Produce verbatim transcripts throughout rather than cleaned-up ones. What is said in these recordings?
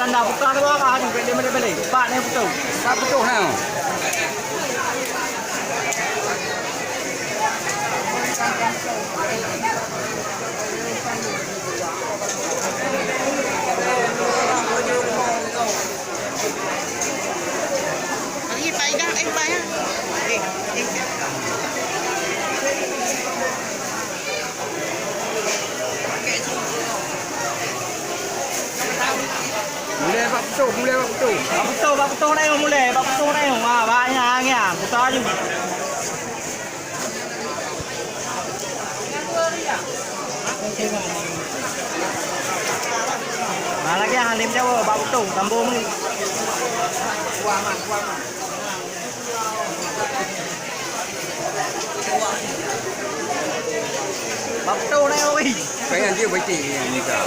Anda buka dua kah, aduh, bele, bele, bele. Pak ni betul. Pak betul, ha. Lagi Pak Idang, eh, Pak, ya. Eh, eh. Mulai bak putôh, mulai bak putôh. Bak putôh, bak putôh na yôh mulai, bak putôh na yôh. Ha, banyak angin, putar aju. Nah, lagi Halim Jawa, bak putôh, sambung ni. Bak putôh na, oi. Pengen dia berhenti ni, ni dah.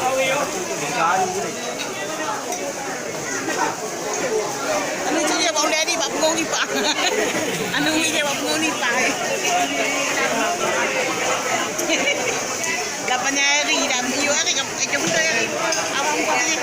Anu cit dia bak ulèe ni, bak punggong ni, Pak. Anu ni dia bak punggong ni, Pak. Lapan hari dah, tujuh hari, jom dah hari. Abang buat ni.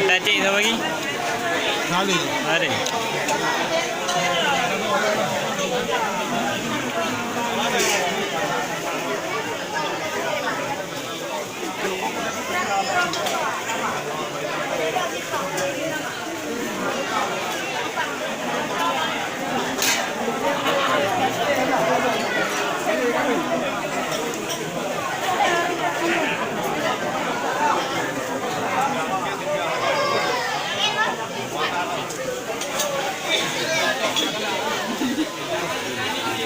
Dah cek siapa lagi? Salim. Salim.